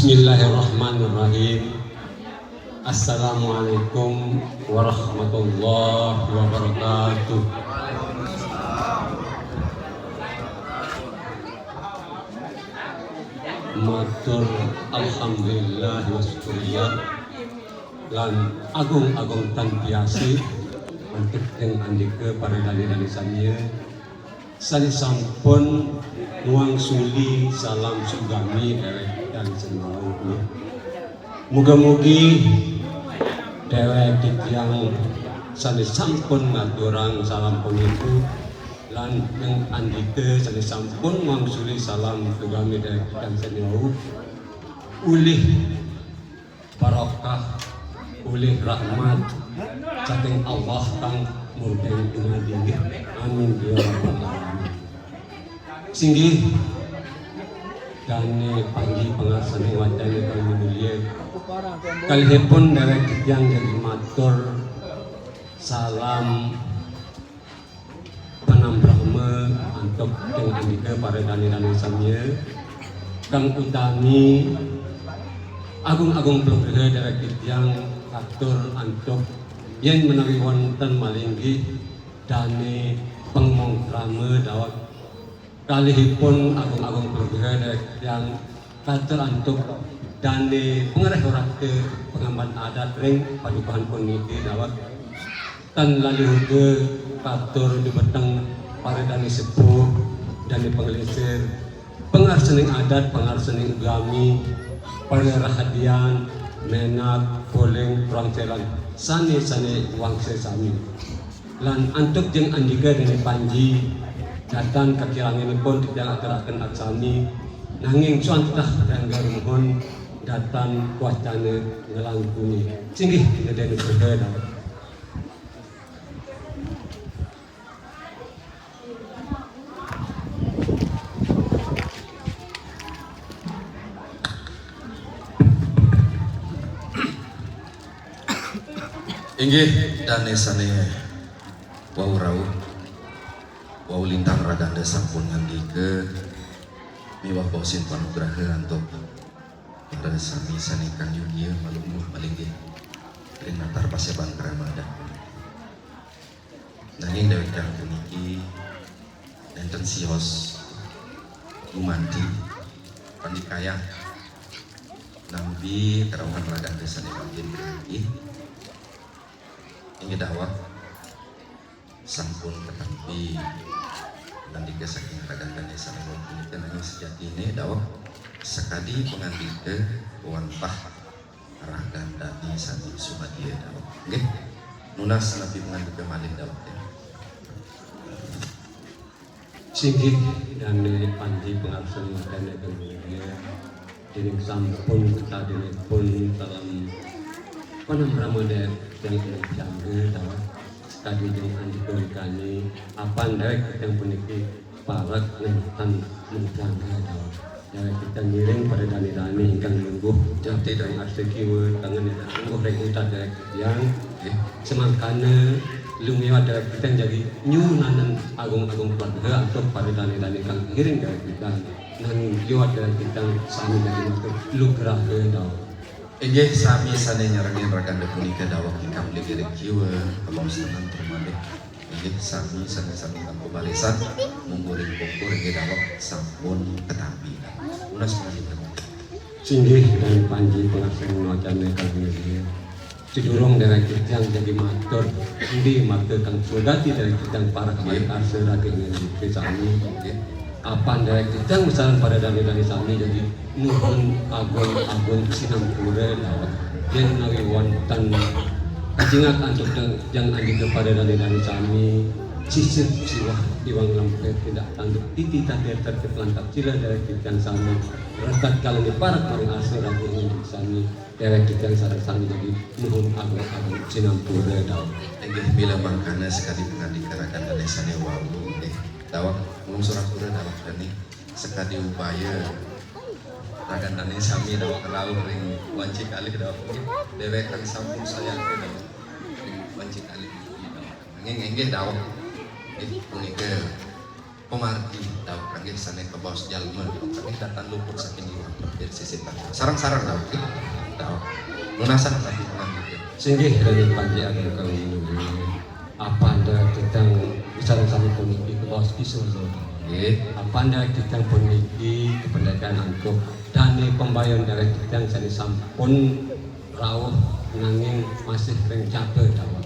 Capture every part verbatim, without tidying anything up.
Bismillahirrahmanirrahim. Assalamualaikum warahmatullahi wabarakatuh. Matur alhamdulillah wa syukurillah lan agung-agung tan piasi antuk ring andika para dane-dane samiya sane sampun ngwangsuli salam sugami dewek Ida sane wau. Mugi-mugi dewek titiang sane sampun ngaturang salam pangitu lan ring andika sane sampun ngwangsuli salam sugami dewek Ida sane wau ulih barokah, ulih rahmat saking Allah kang murben inadi. Amin ya rabbal alamin. Singgih, dane panji pangarsane wacane kang mulya. Kalihipun dewek titiang jagi matur salam panambrama antuk ring andika para dane-dane samiya, kang utami agung-agung panggraha dewek titiang katur antuk yen menawi wonten malinggih dane pangmongkrama dawek. Kalihipun agung-agung panggraha dewek titiang katur antuk dane pangreh orahka pangamban adat ring padukuhan puniki dawek. Tan lali uga katur dumeteng para dane sepuh, dane panglingsir, pangarsaning adat, pangarsaning ugami, para rahadian, menak, poleng, prangselan, sane-sane wangsa sami. Lan antuk jeng andika dane panji, datan kakiranganipun titiang aturaken aksami, nanging swampah tiang nuhun datan wacana nglangkungi. Singgih, nedene nugraha dawek. Inggih, dane sane wau rauh, wau lintang ragane sampun ngandika miwah bausin panugraha antuk para sami sane kang yugia malungguh malinggih ring natar paseban krama adat. Nanging dewek titiang puniki nenten sios gumanti pandikayang nampi karauhan ragane sane mangkin puniki. Inggih dawek sampun katampi ngandika saking ragan dane sane punika, nanging sejatine dawek sakadi pangandika wantah ragan dane sane sumadya dawek. Nggih. Nunas napi pangandika malih dawek, ya. Singgih dane panji pangarsan dane kang mulia, dening sampun kadinipun salam panambrama dek yang jangga dawek, kadi jeng andika likani, apan dek yang puniki parek nenten menjangga dawek. Dewek kita ngiring para dane-dane ingkang lungguh. Jati dawek. Arsa kiwa tangan ingkang lungguh ring utat dewek yang. Nggih. Semangkana lumiwat dewek kita jagi nyunanen agung-agung keluarga antuk para dane-dane ingkang ngiring dewek kita. Nanging liwat dewek kita sami jagi matur lugraha dawek. Inggih sami sane nyarengin ragane punika dawek ingkang mligi ring kiwa, kawustanan termalih. Inggih sami sane sami tanpa barisan, mungguring pungkur inggih dawek sampun ketampi. Tunas punika. Singgih dane panji pelaksana wacana kang inggih. Sidurung dewek titiang jagi matur, endi maka kang sugati dewek titiang parek. Nggih. Arsa ragane sami. Nggih. Apan dewek titiang misalan para dane-dane sami jagi nuhun agung-agung sinampura dawek. Yen menawi wonten kajingak antuk deng, jeng andika para dane-dane sami, sisip siwah iwang lempet tindak tanduk titi tatir tertib lantap sila dewek titiang sami. Rekat kalane parek maring arsa ragane sami. Dewek titiang sareng sami jagi nuhun agung-agung sinampura dawek. Inggih mila mangkana sakadi pangandika ragan dane sane wau, nggih. Dawek nglungsur ampura dawek dane sakadi upaya ragan dane sami dawek rauh ring wanci kalih dawek, nggih. Dewek kang sampun sayaka dawek ring wanci kalih, nggih, dawek. Nanging inggih dawek, nggih, punika Margi, daweg kanggih sané kabaos jalma, daweg kanggih datan luput saking iwang, pir sisip. Sareng-sareng, daweg, nggih. Daweg. Nunasan, daweg, kanggih. Singgih, Raden Panji Agung Kawinulu. Apanda titang sareng sami puniki kabaos Ki Solo. Nggih. Apanda titang puniki kapendhekan antuk dané pambayon daweg titang sané sampun rauh nanging masih ring jaba daweg.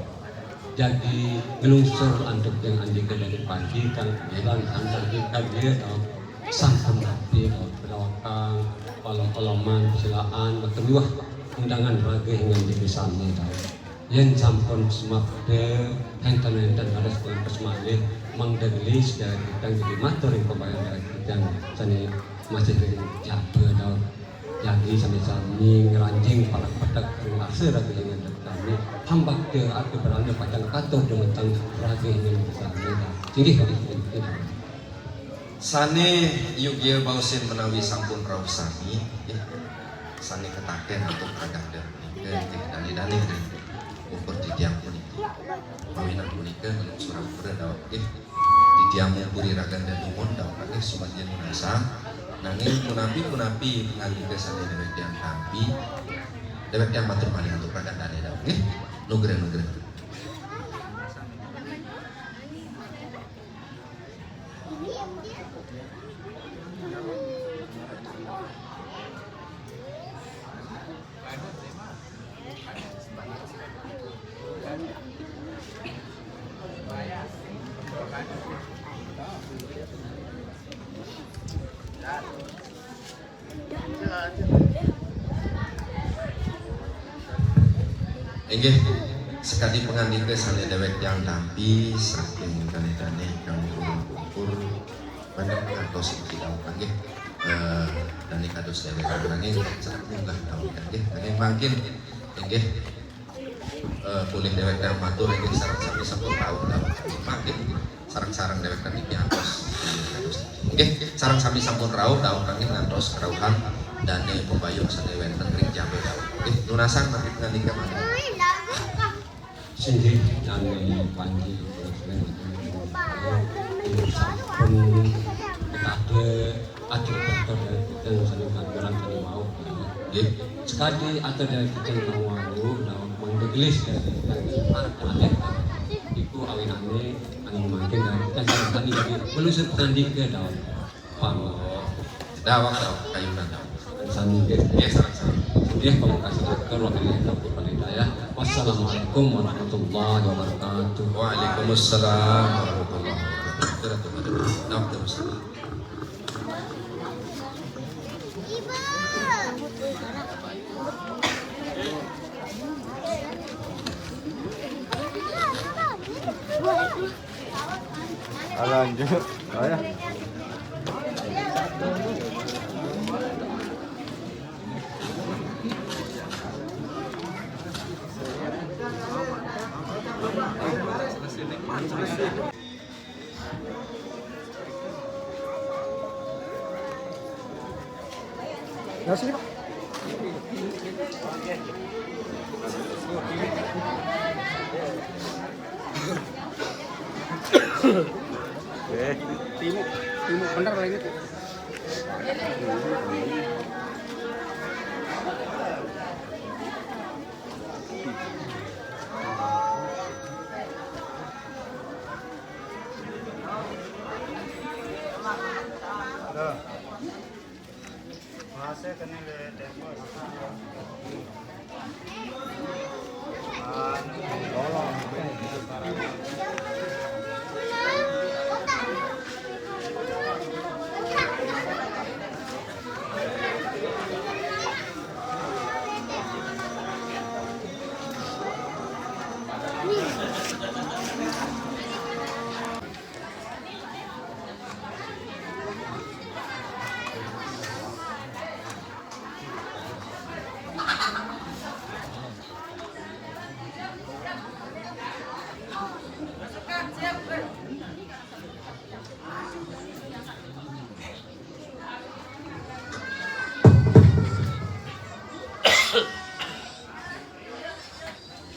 Jagi nglungsur antuk tiang andika dané panji kang bilang antar kita dia daweg sampun rapi daweg, pedawakang, palem-paleman, silaan, makemiwah undangan raga hingan diri sami daweg. Yén sampun semapta hénten-hénten harus pangertos malih, mangda gelis daweg titang jagi matur ring pambayan daweg titang sané masih ring jaba daweg. Jagi sami-sami ngranjing parak petek ring arsa raga hingan sami. Hambakta arta beranda pacang katur dumateng raga hingan sami. Singgih, singgih, singgih. Sané yogya baosin menawi sampun rauh sami, nggih. Sané ketaken antuk praganda punika, nggih, dané-dané, nggih. Ukur titiang puniki. Mawinan punika nglungsur ampura daweg, nggih. Titiang mupuri ragan danumun daweg, nggih, sumadyan nunasan. Nanging punapi-punapi ngandika sané daweg tiang tampi, daweg tiang matur malih antuk ragan dané daweg, nggih. Nugraha-nugraha. Inggih, sakadi pangandika sané daweg tiang tampi saking dané-dané ingkang pungkur-pungkur, wénten kantos niki daweg, nggih. Eh, dané kados daweg nanging saged munggah daweg, nggih. Nanging mangkin, inggih, eh, polih daweg tiang matur, inggih, sareng sami sampun rauh daweg. Mangkin sareng-sareng daweg niki antos. Nggih, sareng sami sampun rauh, daweg nanging ngantos kerauhan dané pambayon sané wénten ring jaba daweg. Nggih, nunasan mangkin ngandika malih. Singgih dané panji, sampun kada atur beto daweg titang sané kageran sané wau. Nggih, sakadi atur daweg titang wau, daweg mangda gelis daweg titang arep malih. Iku awinané Anu mangkin daweg titang sareng sami jagi nglungsur pangandika daweg. Pamit. Daweg, daweg, kayunan daweg. Sami nggih. Nggih, sareng sami. Nggih, pamungkas atur wabillahi taufiq wal hidayah. Wassalamualaikum warahmatullahi wabarakatuh. Waalaikumsalam warahmatullahi wabarakatuh. Daweg, daweg, daweg. Lanjut. Ayo. Ya, sini, Pak. Oke. Timu, timu bener lah ini.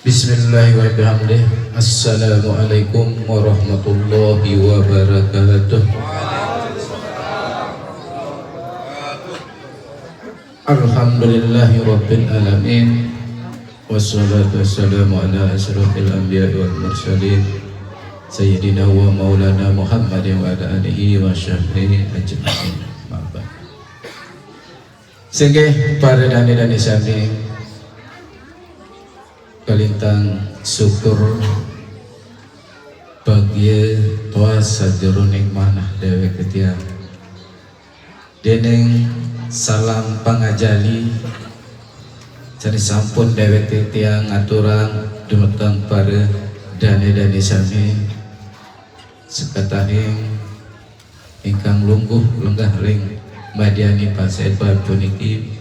Bismillahirrahmanirrahim. Assalamualaikum warahmatullahi wabarakatuh. Alhamdulillahirabbil alamin. Wassalatu wassalamu ala asyrafil anbiya wal mursalin, sayyidina wa maulana Muhammadin wa ala alihi wa sahbihi ajma'in. Mabad. Singgih para dane-dane sami, kalintang syukur bagia tuas sajeroning manah dewek titiang. Dening salam pangajali sane sampun dewek titiang aturang dumateng para dane-dane sami sakatahing ingkang lungguh lenggah ring madyani paseban puniki,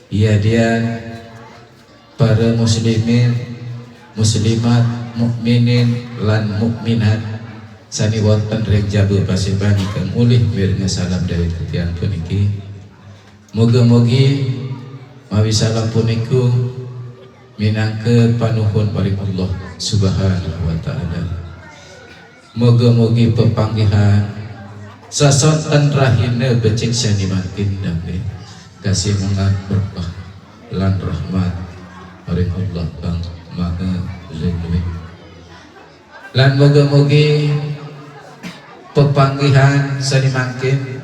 yadian para muslimin, muslimat, mukminin, lan mukminat sane wonten ring jaba paseban ingkang ulih mirenga salam dewek titiang puniki. Mugi-mugi mawi salam punika minangka panuhun maring Allah Subhanahu wa taala. Mugi-mugi pepanggihan sasonten rahina becik sane mangkin damel kasimangan berkah lan rahmat ring Allah Kang Maha Luwih. Lan mugi-mugi pepanggihan sane mangkin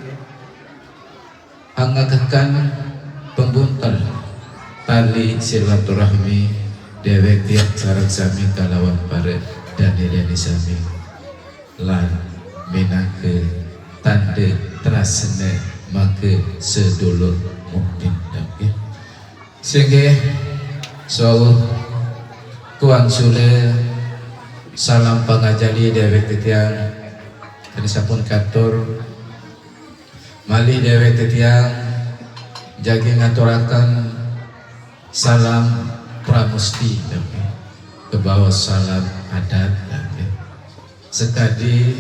angakekan pembuntel tali silaturahmi dewek tiang sareng sami kalawan para dane-dane sami, lan minangka tanda trasna maka sedulur mukmin. Nggih. Singgih, sawuh kuang sule salam pangajali dewek titiang. Tadi sampun katur malih dewek titiang jagi ngaturaken salam pramusti, nggih, kabaos salam adat, nggih, sakadi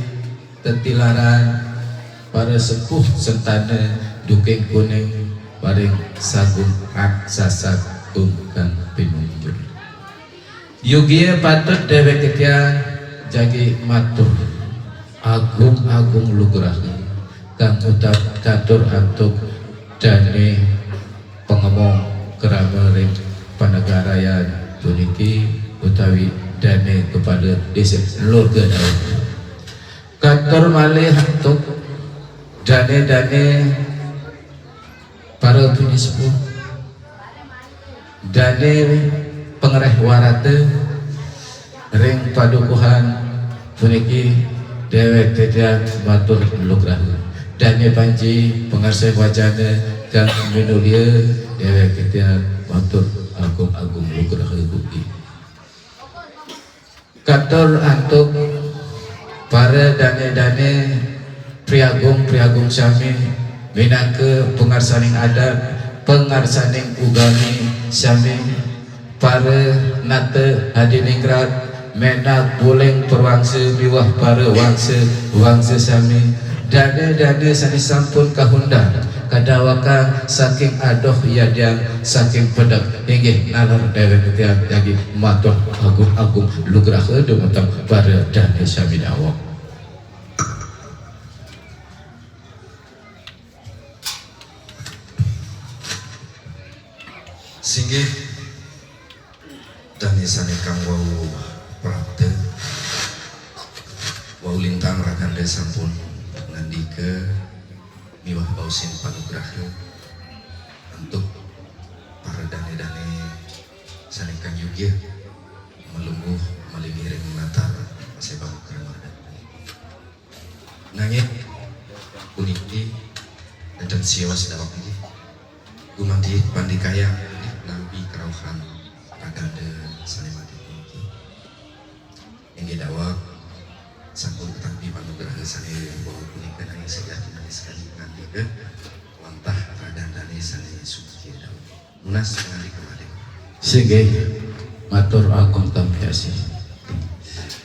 tetilaran para sepuh sentana duking kuning paring sagung raksasa kang pinunjul. Yugia patut dewek titiang jagi matur agung-agung lugraha kang utawi katur antuk dane pangemong krama ring panegarayan puniki utawi dane kepala desa Lurga Daud. Katur malih antuk dane-dane para bini sepuh, dane pangreh warata ring padukuhan puniki dewek titiang matur lugraha. Dane panji pangarsai wacana kang minulia dewek titiang matur agung-agung lugraha ugi. Katur antuk para dane-dane priagung-priagung sami minangka pangarsaning adat, pangarsaning ugami sami, para nata hadiningrat, menak buling perwangsa miwah para wangsa-wangsa sami, dane-dane sane sampun kahundang kadawakang saking adoh yadiang saking pedek. Inggih, nalar dewek tiang jagi matur agung-agung lugraha dumateng para dane sami dawek. Singgih, dane sane kang wau prapta, wau lintang ragane sampun ngandika miwah baosin panugraha antuk para dane-dane sane kang yogya malungguh malinggiring natar paseban krama adat. Nanging puniki nenten siwas dawek inggih gumanti pandikayang inggih nampi karauhan ragane sane mati puniki. Inggih dawek sampun katampi panugraha sane wau punika nanging sejatine sakadi ngandika wantah ragandane sane sugih dawek. Nunas ngandika malih. Singgih, matur agung tampi asih.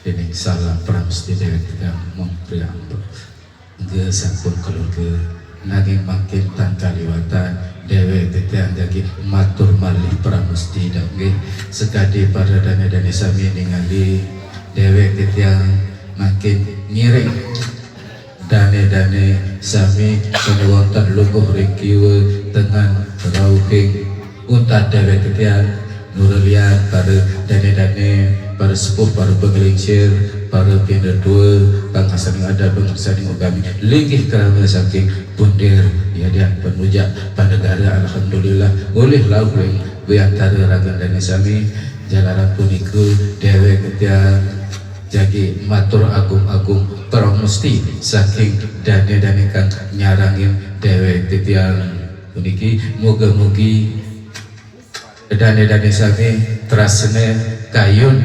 Dening salam pramesti dewek tiang mung priampun. Nggih sampun kalurga, nanging mangkin tan kaliwatan dewek titiang jagi matur malih pramesti dawek nggih. Sakadi para dane-dane sami ningali dewek titiang mangkin ngiring Dane-dane sami sane wonten lungguh ring kiwa tengen rauhing untat dewek titiang, nurelian para dane-dane, para sepuh, para panglingsir, para pindertua, pangarsaning adat, pangarsaning ugami, linggih krama saking punder, yadian panujak panegara, alhamdulillah, nggolih rauh ring wiantara ragan dane sami, jalaran punika dewek titiang jagi matur agung-agung pramusti saking dane-dane kang nyarengin dewek titiang puniki. Mugi-mugi dane-dane sami trasna kayun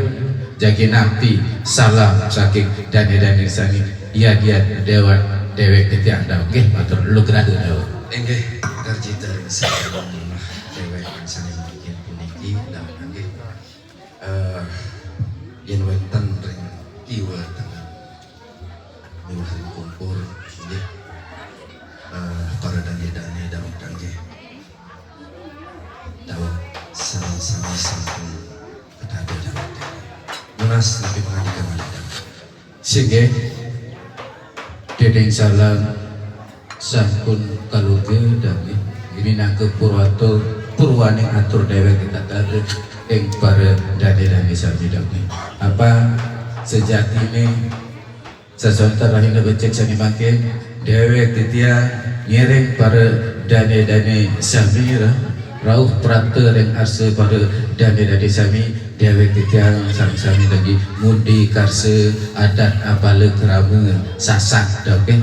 jagi nampi salam saking dane-dane sami. Yadian dewek, dewek titiang daweg. Nggih, matur lugraha daweg. Inggih, karcita ring sampun dewek sane mangkin puniki daweg nggih. Eh, yen wenten ring kiwa tengen miwah ring pungkur, nggih. Eh, para dane-dane daweg nggih. Daweg sareng sami sampun kedaden daweg. Nunas napi pangandika malih daweg. Singgih, dening salam sampun kaluga daweg. Minangka purwatur, purwaning atur dewek titiang ring para dane-dane sami daweg. Apa sejatine sasonten rahina becik sane mangkin, dewek titiang ngiring para dane-dane sami ra-, rauh prapta ring arsa para dane-dane sami, dewek titiang sareng sami jagi ngundi karsa adat apala krama Sasak daweg,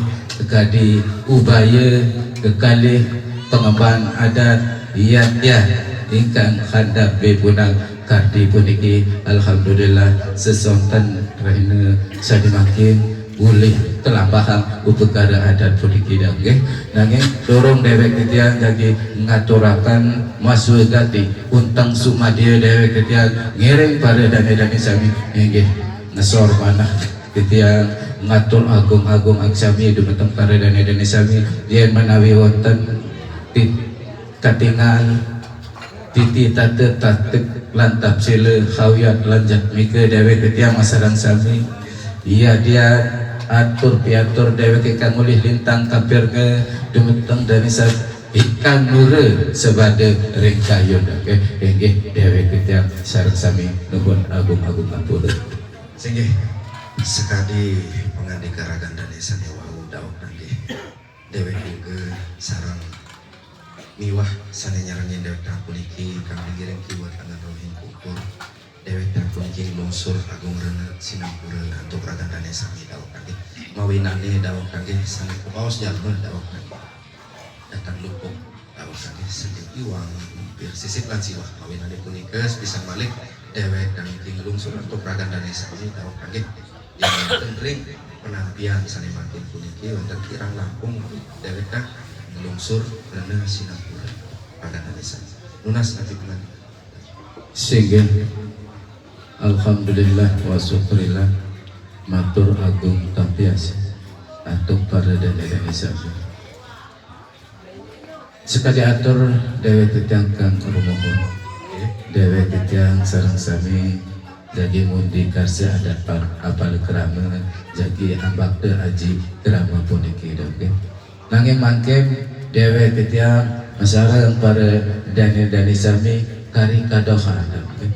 kadi ubaya kekalih pangemban adat yadian ingkang handap pipunang kardi puniki. Alhamdulillah, sesonten rahina sane mangkin polih kalambahang upakara adat puniki daweg nggih. Nanging durung dewek titiang jagi ngaturaken maswegati unteng sumadya, dewek titiang ngiring para dane-dane sami inggih ngesor manah titiang ngatur agung-agung aksami dumateng para dane-dane sami, yen menawi wonten tit-, katingal, titi tata tatik lan tapsila, hawiyat lan jatmika dewek titiang masareng sami. Yadian atur piatur dewek ingkang ulih lintang kapirnga dumateng dane sami ingkang nura sebada ring kayun. Nggih, inggih dewek titiang sareng sami nuhun agung-agung ampura. Singgih, sakadi pangandika ragan dane sane wau daweg nggih. Dewek uga sareng miwah sane nyarengin dewek titiang puniki kang ngiring kiwa tengen rauhing pungkur. Dewek titiang puniki nglungsur agung rena sinampura antuk ragan dane sami daweg nggih. Mawinane daweg nggih sane kabaos jalma daweg nggih. Dateng lupuk daweg nggih sane iwang pir sisip lan siwah. Mawinane punika sepisan malih dewek titiang niki nglungsur antuk ragan dane sami daweg nggih. Yen wonten ring penampian sane mangkin puniki wonten kirang langkung dewek nglungsur rena sinampura ragan dane sami. Nunas napi pangandika. Singgih. Alhamdulillah wa syukurillah. Matur agung tampias antuk para dane-dane sami. Sakadi atur dewek titiang kang rumuhun. Dewek titiang sareng sami jagi ngundi karsa adat pa-, apala krama, jagi ambakta aji krama puniki daweg. Nanging mangkin dewek titiang masareng para dane-dane sami kari kadohan daweg.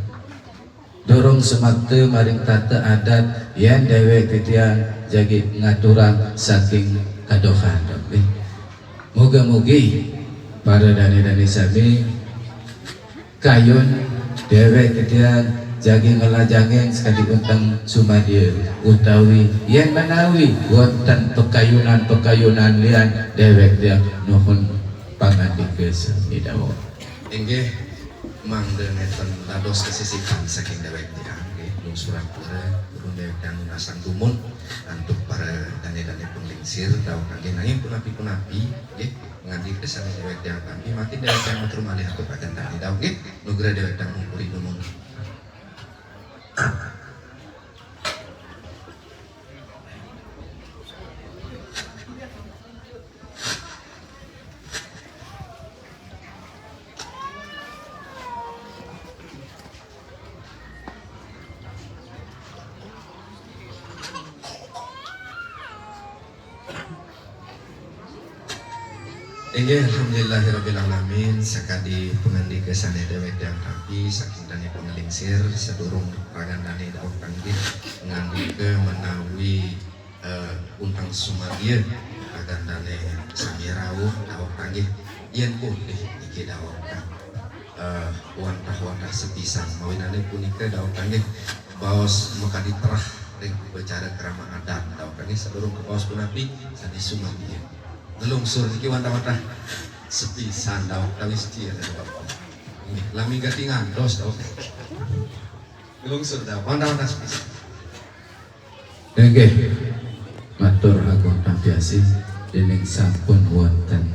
Durung semata maring tata adat yen dewek titiang jagi ngaturang saking kadohan daweg. Mugi-mugi para dane-dane sami kayun dewek titiang jagi nglajengin sakadi unteng sumadya utawi yen menawi wonten pakayunan-pakayunan lian dewek titiang nuhun pangandika sami daweg. Inggih, mangda nenten dados kasisipan saking dewek titiang, nggih, lungsur ampura, purun dewek titiang nunasang dumun antuk para dane-dane panglingsir, daweg nggih, nanging punapi-punapi, nggih, ngandika sami dewek titiang tampi, mangkin dewek titiang matur malih antuk ragan dane daweg, nggih, nugraha dewek titiang mungkuri dumun. Inggih, alhamdulillahirabbil alamin, sakadi pangandika sané déwék tiang tampi saking dané pangalingsir, sadurung ragan dané daweg tanggih, ngandika menawi, eh, unteng sumadya ragan dané sami rawuh daweg tanggih, yén polih niki daweg, eh, wantah-wantah sepisan, mawinane punika daweg tanggih baos makadi terah ring upacara krama adat, daweg tanggih sadurung kabaos punapi sané sumadya. Nglungsur niki wantah-wantah sepisan daweg tawis cia daweg. Nggih, lami gati ngantos daweg. Nglungsur daweg wantah-wantah sepisan. Inggih, matur agung tampi asih dening sampun wonten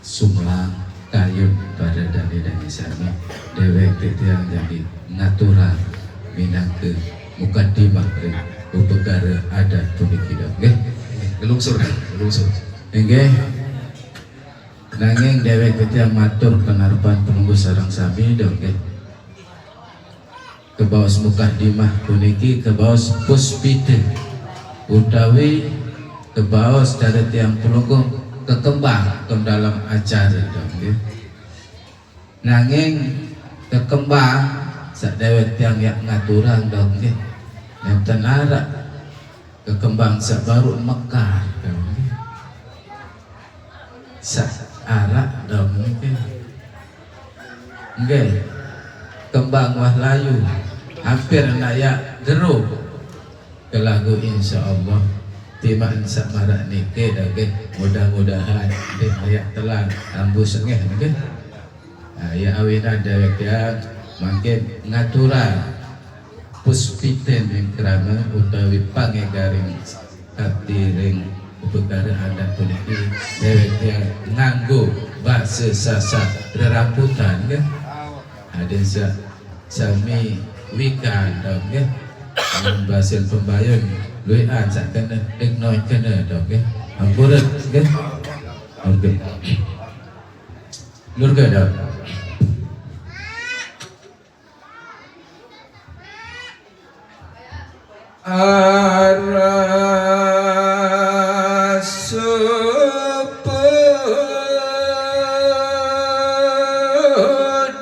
sumlang kayun para dané-dané sami. Déwék titiang jagi ngaturang minangka mukadimah ring upakara adat puniki, daweg. Nggih. Nglungsur, nglungsur. Inggih. Nanging déwék titiang matur panarepan Palungguh sareng sami, daweg. Nggih. Kabaos mukadimah puniki kabaos puspita utawi kabaos cara tiang Palungguh kakembang teng dalem acara, daweg nggih. Nanging kakembang sadéwék tiang yak ngaturang, daweg nggih. Nénten arep kakembang sabaru mekar, daweg nggih. Sa-, arep daweg nggih. Nggih. Kembang wah layu. Hampir naya jero. Kelagu insyaallah. Timaken samarak niki daweg nggih. Mudah-mudahan nggih naya telang ambu sengeh nggih. Ah, ya awinan déwék tiang mangkin ngaturang puspiten ring krama utawi pangegaring kati ring upakara adat puniki, déwék tiang nganggo basa Sasak reramputan, nggih. Aden sa-, sami wikan, daweg nggih. Amun basa pembayun, luikan sak kena, dek noi kena, daweg nggih. Ampura, nggih. Ampun. Nurga, daweg. Arasup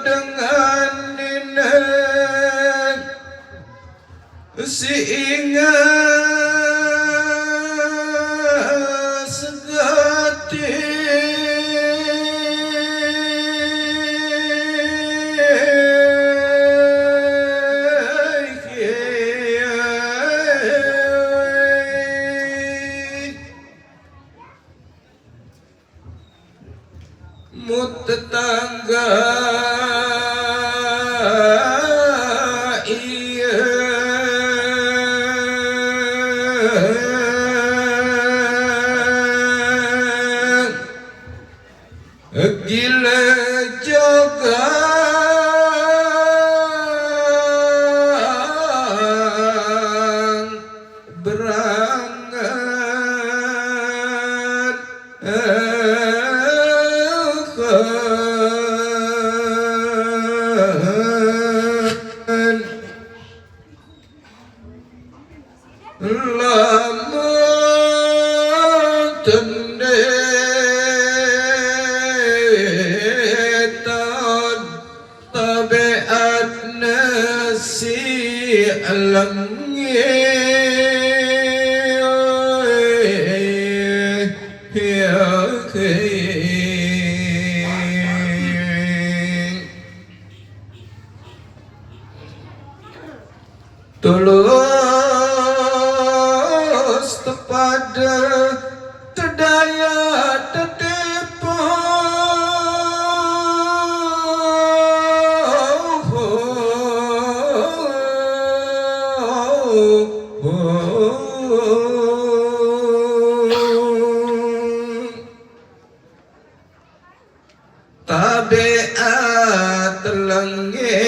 dengan nini singa segati. Mut tetangga iya gila jogang berangan. Lamun tendeta tabiatna si lengit. Tulus tepada tedaya tetipu. Tabiat lengenine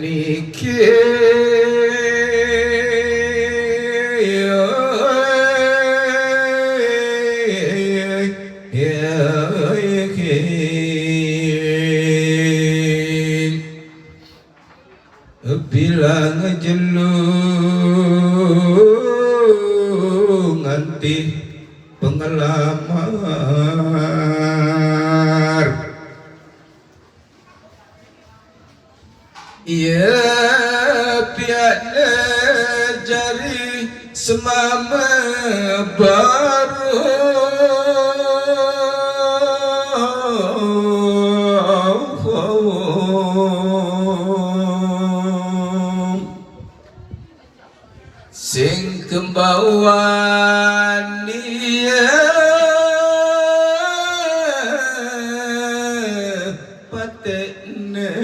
niki. Bilang jelu Anti pengelamar. Iya, piak ne jari semame baru. Sing kembauan ia patekne.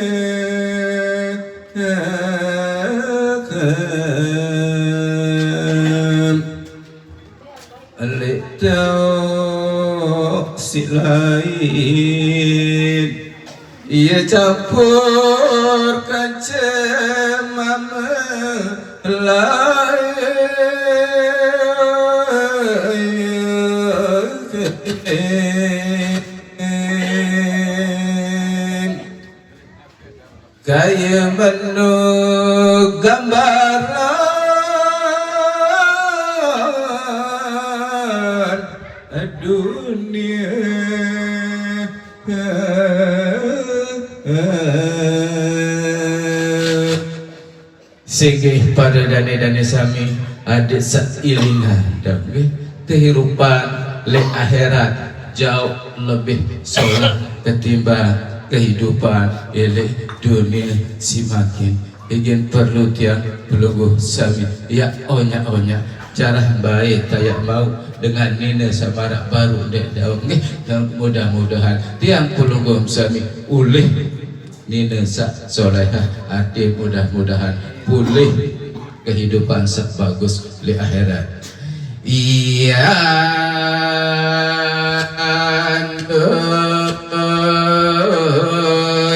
Lek tau si lain, ia campur kance mame lain. Kaya meno gambaran dunia. Singgih para dane-dane sami, adik seilingan dong, nggih. Kehidupan lek akhirat jauh lebih solah ketimbang kehidupan lek dunia simakin. Ingin perlu tiang pelungguh sami, ya, onyak-onyak, carah bae tayak mau dengan nine samarak baru dek daun, nggih. Dan mudah-mudahan tiang pelungguh sami ulih nine sak solehah ati, mudah-mudahan pulih kehidupan sak bagus di akhirat. Iya,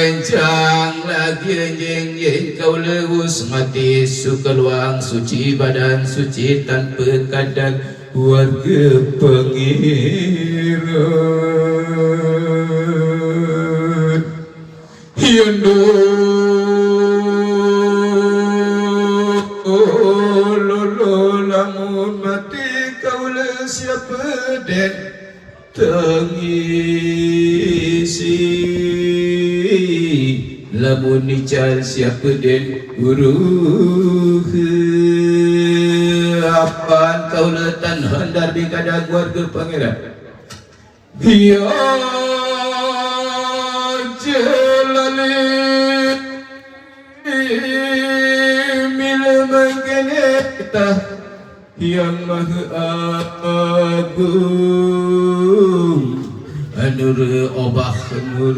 anjing lagi, anjing, anjing, kau lewus mati, suka luang, suci badan, suci tanpa kadar, warga pangeran. Hian do lolo lamun mati kaula siapa den tangisi. Lamun nical siapa den uruh. Apan kaula tan handar bikadang warga pangeran. Biar jelali mila mengkene tah Yang Maha Agung, nur obah nur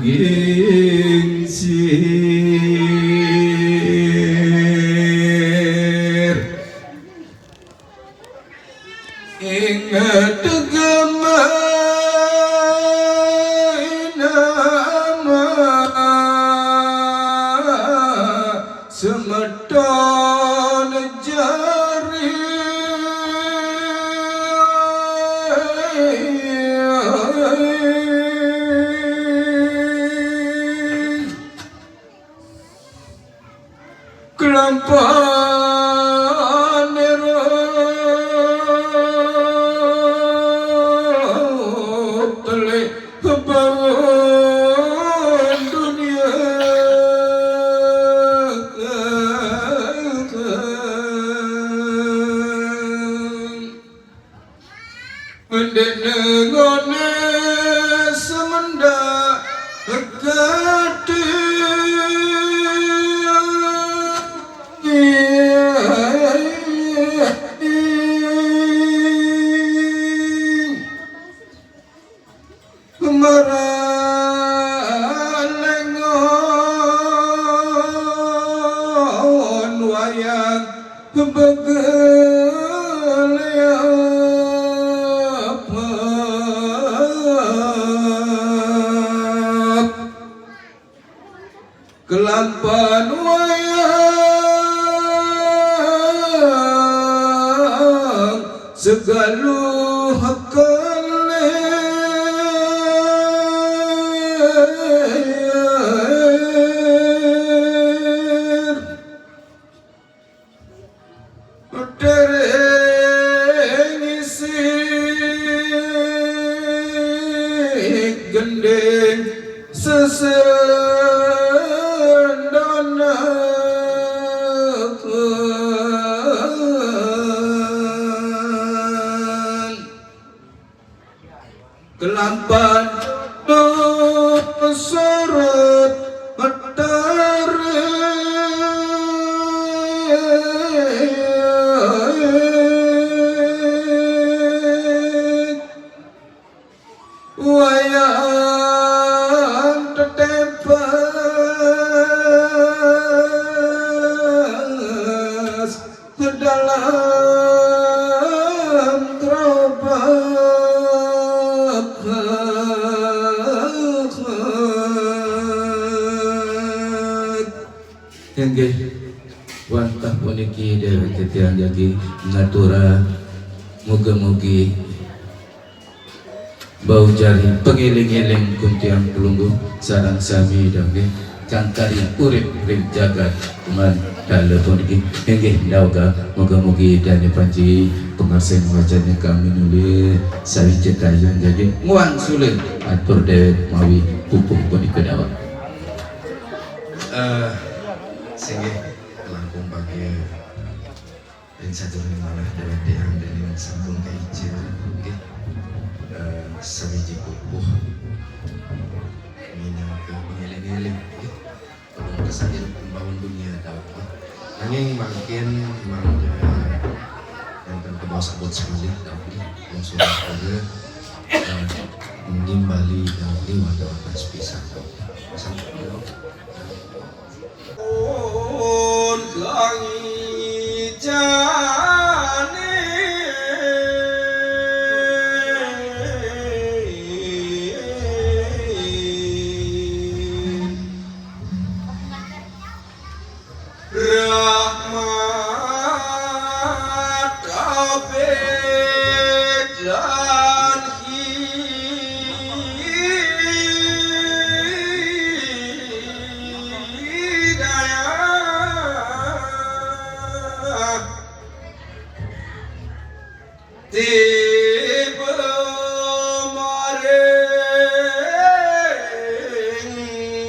gingsir. Ingat gema nama semeton jari. Kelampan nero telik kebangun dunia. Dene ngone semendak kati. Marang lengon wayang begeleap. Kelampan wayang segaluh kelir. Tereng Lampan no sorot materi wayang tetempes ke dalam gerobak. Inggih, wantah puniki dewek titiang jagi ngaturang, mugi-mugi bau jari pangiling-iling kuntiang Palungguh sareng sami dawuh nggih, kang kari urip ring jagat man kala puniki. Inggih, dauga mugi-mugi dane panci pangarsing wacane kami nuli sawija kayun jagi ngwangsulin atur dewek mawi pupuh punika dawek. Eh, singgih langkung bagia. Ring sadurunge manah dewek tiang dening sampun kaica, nggih, eh, sawiji pupuh minangka pangeling-eling, nggih. Padung kasahil pembaun dunia dawet, nggih. Nanging mangkin mangda wenten kabaos abot semalih dawet, nggih. Wong surat juga, eh, nimbali dawet, nggih, wanda-wanda sepisan dawet. Sampun. Rahmat kabeh lan hidayah. Tiba maring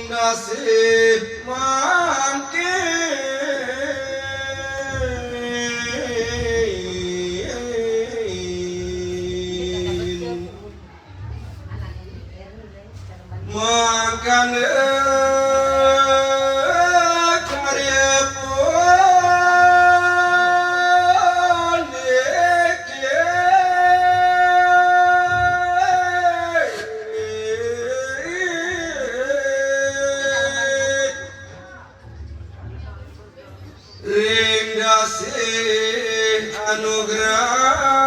dasih mangkin. Mangkana karya puniki ring dasih anugrahipun.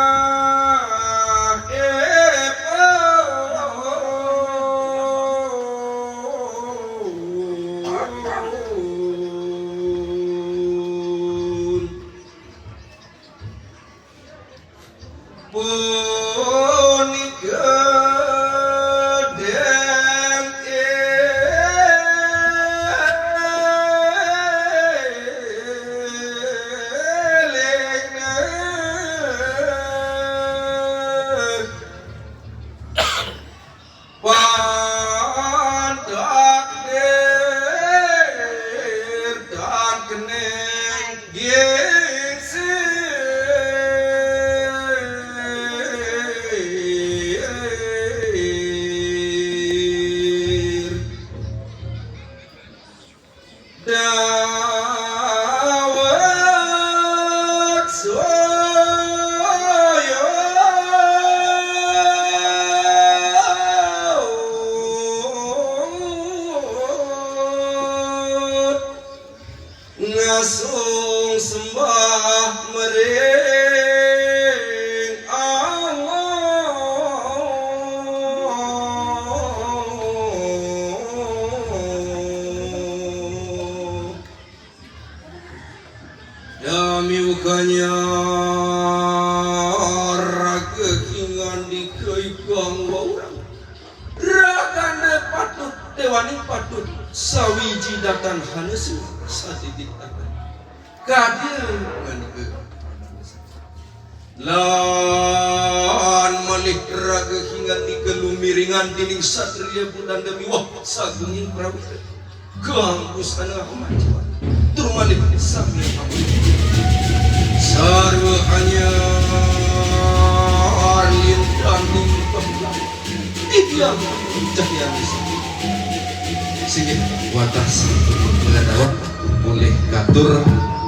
Punika den elingna. Pan takdir tan keneng gingsir. Dawek soyo. Ngasung sembah mering Allah. Dami ukanya raga kingandika ikang waurang. Ragane patut, dewaning patut, sawiji datan hanese sadidik tangan. Kadya ngandika. Lan malih raga kingandika lumiringan dening satria Belanda miwah sagunging prawira. Ganggu sana kemajuan. Tur malih sami sarwa anyar lintang ning pembelah. Watas, mula dawek polih katur,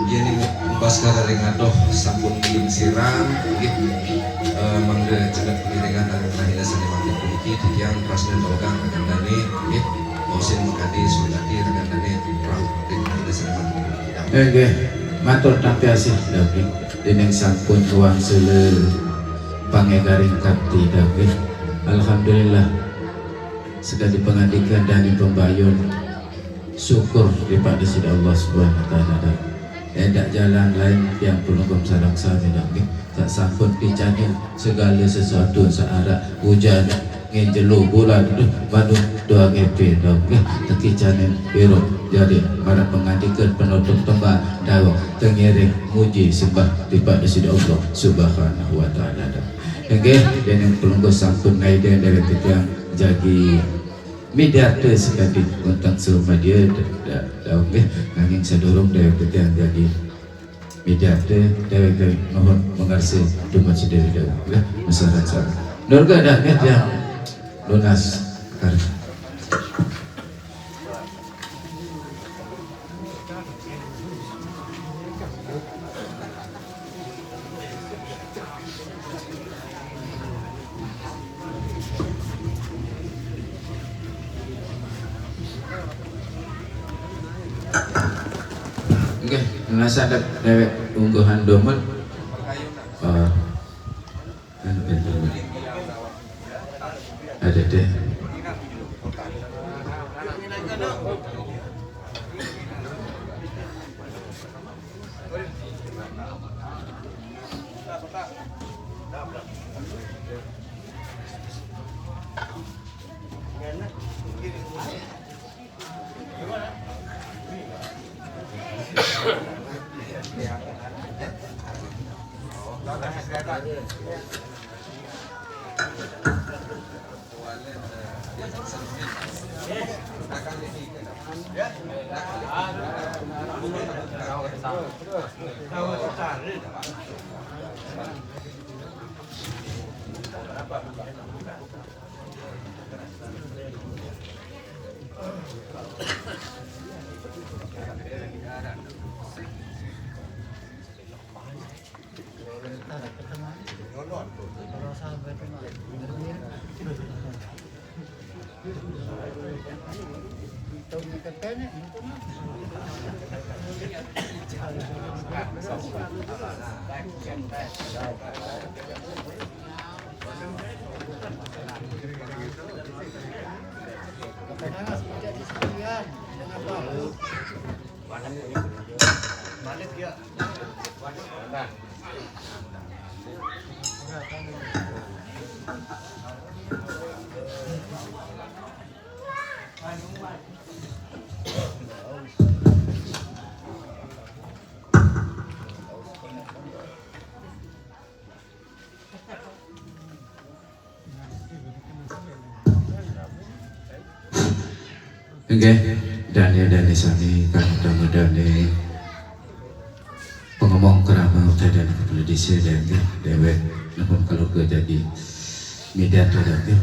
yén ring Baskara ring adoh sampun ngirim sirang, nggih. Eh, mangda cendet ngiringang ring rahina sané mangkin puniki, titiang prasida togang rekan dané, nggih. Mosin makadi sugati rekan dané, prah ring rahina sané mangkin puniki. Inggih, matur tampi asih, nggih. Déning sampun wangsula pangégaring kanti, nggih. Alhamdulillah. Sakadi pangandikan dané pambayun, syukur ring Ida Sang Hyang Widhi Wasa. Éndah jalan lain tiang Pelungguh sareng sami nggih. Sasampun picanin segala sesuatu saarah ujan, ngiring jelo bulan, duh, madu doang épi nggih. Tekicanin irup jari, marep pangandikan penutup tembang daweg, tengiring muji sembah ring Ida Sang Hyang Widhi Wasa. Inggih, déning Pelungguh sampun ngaidin daweg titiang jagi midarta sakadi wénten sumadya da-, da-, daweg nggih, nanging sadurung daweg titiang jagi midarta, daweg nuhun pangarsa dumun sida daweg nggih, masareng sami. Durga dah nggih tiang nunas karya. Nggih, nunas daweg ungguhan dumun. Eh, anu, anu, anu. Ada deh. Nggih, dané-dané sami kang utama dané pangemong krama utawi dané kepala désa, nggih, daweg nuhun kaluarga jagi midarta, nggih.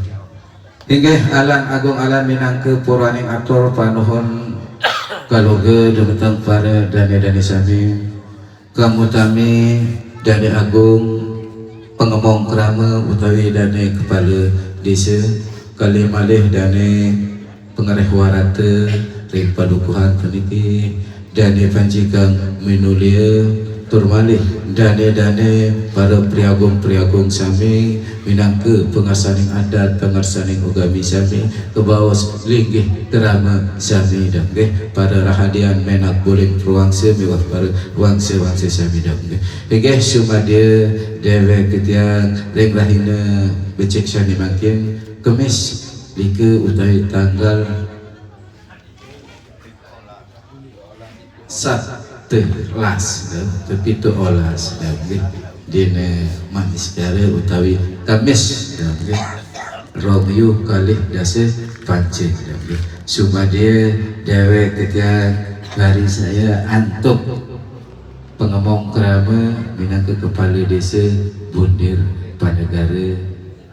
Inggih, Alan Agung Alan minangka purwaning atur panuhun kaluarga dumateng para dané-dané sami. Kang utami Dané Agung, pangemong krama utawi dané kepala désa, kalih malih dané pangreh warata ring padukuhan puniki, dané panci kang minulia, tur malih dané-dané para priagung-priagung sami, minangka pangarsaning adat, pangarsaning ugami sami, kabaos linggih krama sami, nggih, para rahadian Ménak Buling Purwangsa miwah para wangsa-wangsa sami, nggih. Inggih, sumadya daweg titiang ring rahina becik sané mangkin, Kemis, nika utawi tanggal satelas, ya, pitu olas, ya, nggih. Dina Maniscara utawi Kemis, ya, nggih. Rong ewu kalih dasa panca, ya, nggih. Sumadya daweg titiang rarisaya antuk pangemong krama minangka kepala désa Bundir Panegara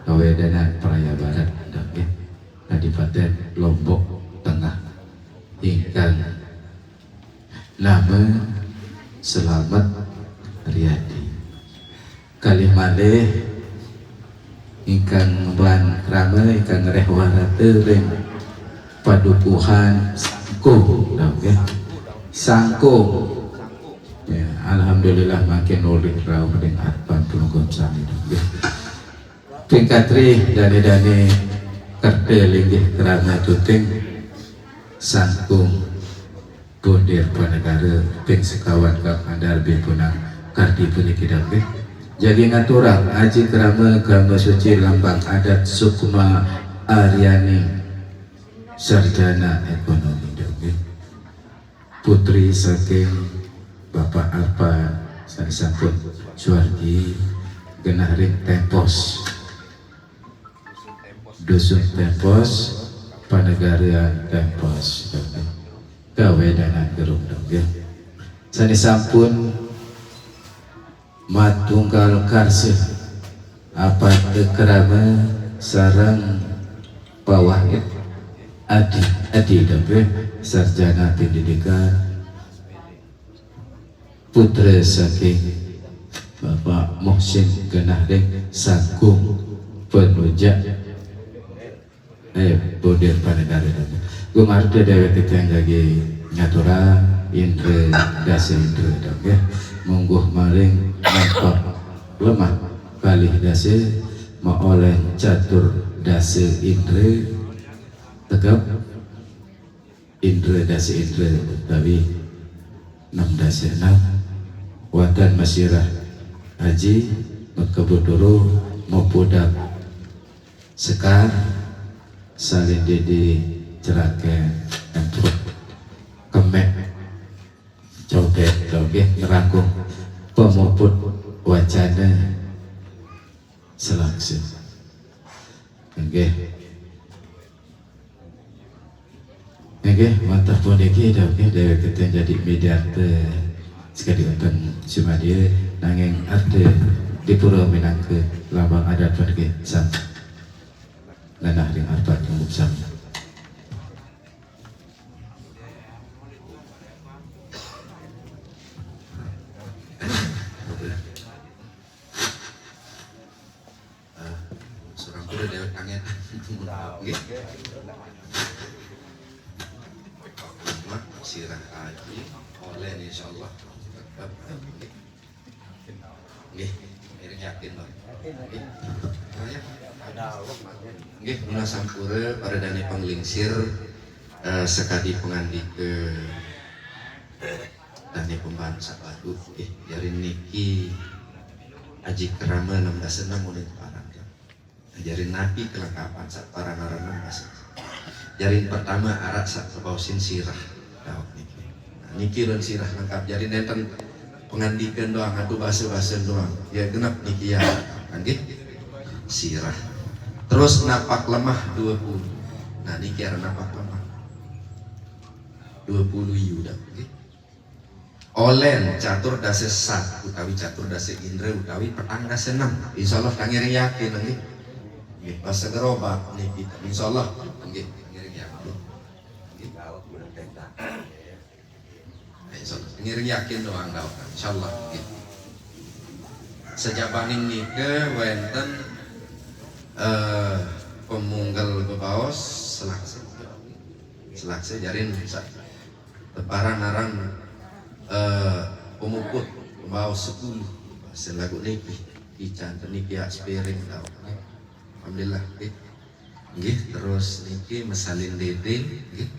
Kawedanan Praya Barat, ya, nggih. Kadipaten Lombok Tengah. Ingkang nama Slamet Riyadi. Kalih malih ingkang ngemban krama, ingkang ngreh warata ring padukuhan Sangkung, nggih. Sangkung. Ya, alhamdulillah mangkin ulih rauh ring arepan Palungguh sami, nggih. Ping katri, dane-dane kerta linggih krama tuting Sangkung Bondir Panegara, ping sekawan Kang Andar Bipunang Kardi puniki, nggih. Jagi ngaturang aji krama, krama suci lambang adat Sukma Aryani, sarjana ekonomi, nggih. Putri saking Bapak Arpa sane sampun suwargi, genah ring Tempos. Dusun Tempos, Panegarian Tempos. Kawedanan gerung, nggih. Sane sampun matunggal karsa, apata krama sareng pawaid Adi, Adi, nggih, sarjana pendidikan, putra saking Bapak Muhsin, genah ring Sangkung Penujak, eh, Bondir Panegara. Gumarta dewek titiang jagi ngaturang Indra Dasa Indra, nggih. Mungguh maring nampak lemah kalih dasa, maolen catur dasa indra, tegep Indra Dasa Indra utawi enam dasa enam, watan masirah aji, makebut turu, mapudak sekar, salin didi cerake empuk, kemek, cobek, nggih, ngrangkung pamuput wacana selaksa. Nggih. Nggih, wantah puniki, nggih, dewek titiang jagi midarta sakadi wonten sumadya, nanging arta dipura minangka lambang adat puniki sami. Ngenah ring arpa tumbuk sami. Eh, surang kuda dewek kangen. Nggih. Mak, sirah aji, oleh insyaallah. Nggih. Nggih, ngiring yakin, Bang. Nggih. Nah, ya. Nggih, nunas sampura para dane panglingsir, eh, sakadi pangandika dane pembansa baru, nggih, jari niki aji krama enam dasa enam ulih parang, ya. Jari napi kelengkapan sak parang aran enam dasa? Jari pertama arak sak kabaosin sirah. Daweg niki. Nah, niki ren sirah lengkap. Jari nenten pangandikan doang, atu basa-basa doang. Ya genep niki ya. Nggih. Sirah. Terus napak lemah dua puluh. Nah, niki aran napak lemah. Dua puluh yu dah, nggih. Olen catur dasa sat utawi catur dasa indra utawi petang dasa enam. Insyaallah, kang ngiring yakin, nggih. Nggih, basa gerobak niki. Insyaallah, nggih, kang ngiring yakin. Nggih. Insyaallah, ngiring yakin doang, doang. Insyaallah, nggih. Sajabaning nika wenten, eh, pemunggel bebaos selaksa. Selaksa jarin sa-, teparan aran, eh, pemuput, pembaos sepuluh. Sing lagu niki, ican niki ya spiring tau. Alhamdulillah, nggih. Nggih, terus niki mesalin dede, nggih.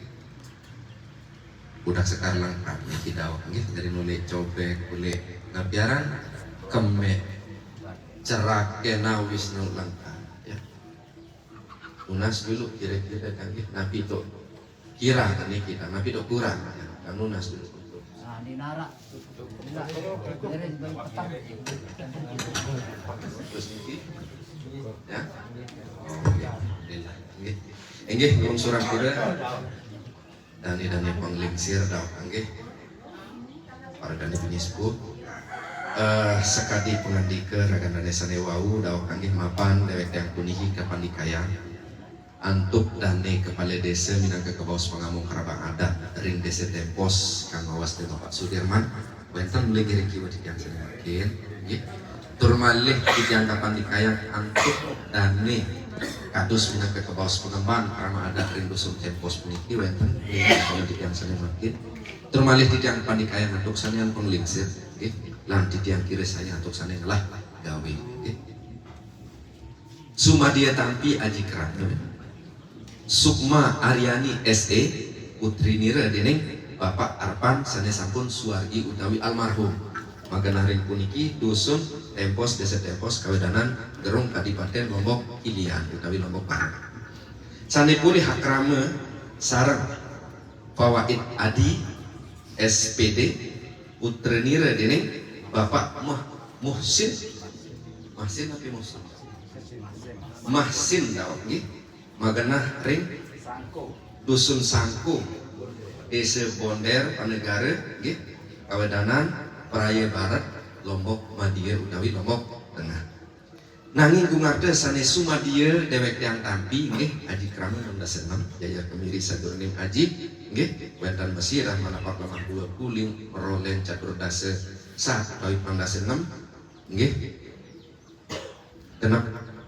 Udah sekar lengkap niki daweg, nggih. Dari nulih cobek, nulih napiaran, kemek, cerak, kenawis, nu lengkap, ya. Tunas dulu kira-kira, kan, nggih, napi to kira niki, napi to kurang, ya, kan nunas dulu. Nah, di narak. Terus niki, ya. Oh, ya, alhamdulillah, nggih. Inggih, nuwun surang pura. Dane-dane panglingsir daweg, nggih. Para dane penyesepuh. Eh, sakadi pangandika ragan dane sane wau daweg, nggih, mapan dewek tiang puniki kapandikayang. Antuk dane kepala desa minangka kebaos pangamong kerabang adat ring Desa Tempos kang mawas te Bapak Sudirman, wenten melinggih ring kiwa titiang sane mangkin, nggih. Tur malih titiang kapandikayang antuk dane kados minangka kebaos pangemban kerabang adat ring Dusun Tempos puniki, wenten melinggih ring kiwa titiang sane mangkin. Tur malih titiang pandikayang antuk sane ampun lingsir, nggih, lan titiang kira sane antuk sane ngelah gawe, nggih. Sumadia tampi aji krama. Sukma Aryani S E, putrinira dening Bapak Arpan sane sampun suwargi utawi almarhum. Magenah ring puniki Dusun Tempos, Desa Tempos, Kawedanan, Gerung, Kadipaten Lombok Ilian utawi Lombok Barat. Sane polih akrama sareng Fawaid Adi, S P D, putranira dening Bapak Muh-, Muhsin. Muhsin apa Muhsin? Mahsin dawek nggih. Magenah ring Dusun Sangko, Desa Bonder, Panegara nggih. Kawedanan Praya Barat, Lombok Madya utawi Lombok Tengah. Nanging gumarta sane sumadia dewek tiang tampi, nggih, aji krama enam dasa enam, jajar kemiri sajeroning aji, nggih, wenten masirah manapak lemah dua kuling, merolen catur dasa saat utawi enam dasa enam, nggih. Genep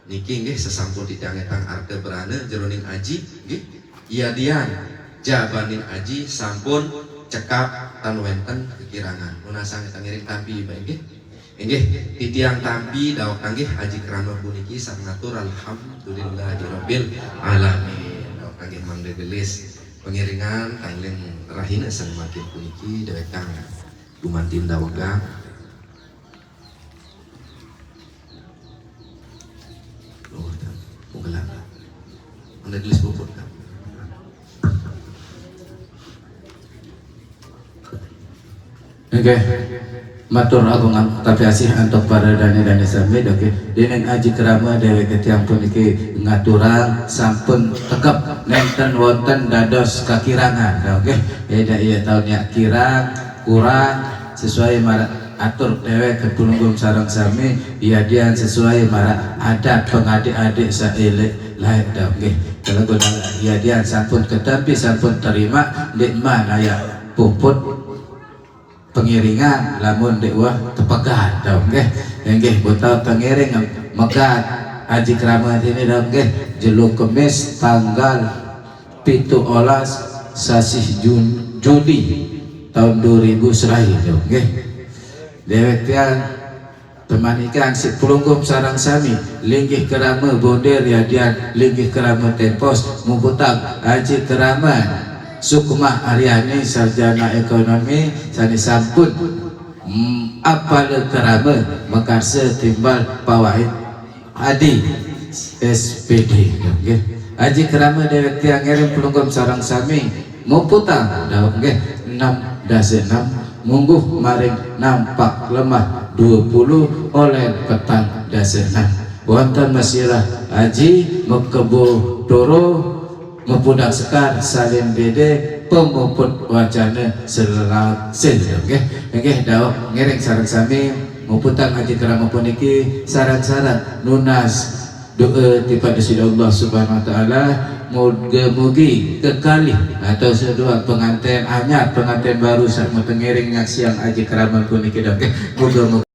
niki, nggih, sesampun titiang ngetang arta berana jeroning aji, nggih. Yadian jabaning aji sampun cekap tan wenten kekirangan. Nunasang ngetang ngiring tampi, Bapak, nggih. Inggih, titiang tampi dawek tanggih aji krama puniki sareng ngatur alhamdulillahirabbil alamin. Dawek tanggih mangda gelis pangiringan tangling rahina sane mangkin puniki dewek kang gumanti dawegang. Nuwun, Kang. Munggelan. Mangda gelis puput, Kang. Nggih. Matur agung tapi asih antuk para dane-dane sami, nggih. Dening aji krama dewek tiang puniki ngaturang sampun tegep nenten wonten dados kakirangan, nggih. Eda iya taun yak kirang, kurang, sesuai marang atur dewek Pulunggung sareng sami, yadian sesuai marang adat pangadik-adik saelek laek, nggih. Kalagu yadian sampun ketampi, sampun terima, ndik man aya puput pengiringan lamun ndik wah tepegat, nggih. Inggih, buta pengiring megat aji krama sini, nggih. Jelo Kemis tanggal pitu olas sasih Jun-, Juli taun dua ribu serayu, nggih. Dewek tiang pemanikan si Pulunggung sareng sami, linggih krama Bonder yadian, linggih krama Tempos, muputang aji krama Sukma Aryani, sarjana ekonomi, sane sampun, mm, apala krama makarsa timbal Fawaid Adi, S P D, nggih. Aji krama dewek tiang ngiring Pulunggung sareng sami muputang dawek nggih, enam dasa enam, mungguh maring nampak lemah dua puluh, olen petang dasa enam. Wonten masirah aji makebo toro, mapudang sekar salin bede, pamuput wacana selelasil, nggih. Nggih, dawek ngiring sareng sami muputang aji krama puniki sareng-sareng nunas doa tipaq Sida Allah Subhanahu wa Ta'ala, mugi-mugi kekalih atau sedua penganten anyar, penganten baru saq mate ngiring nyaksiang aji krama puniki, nggih. Muga-muga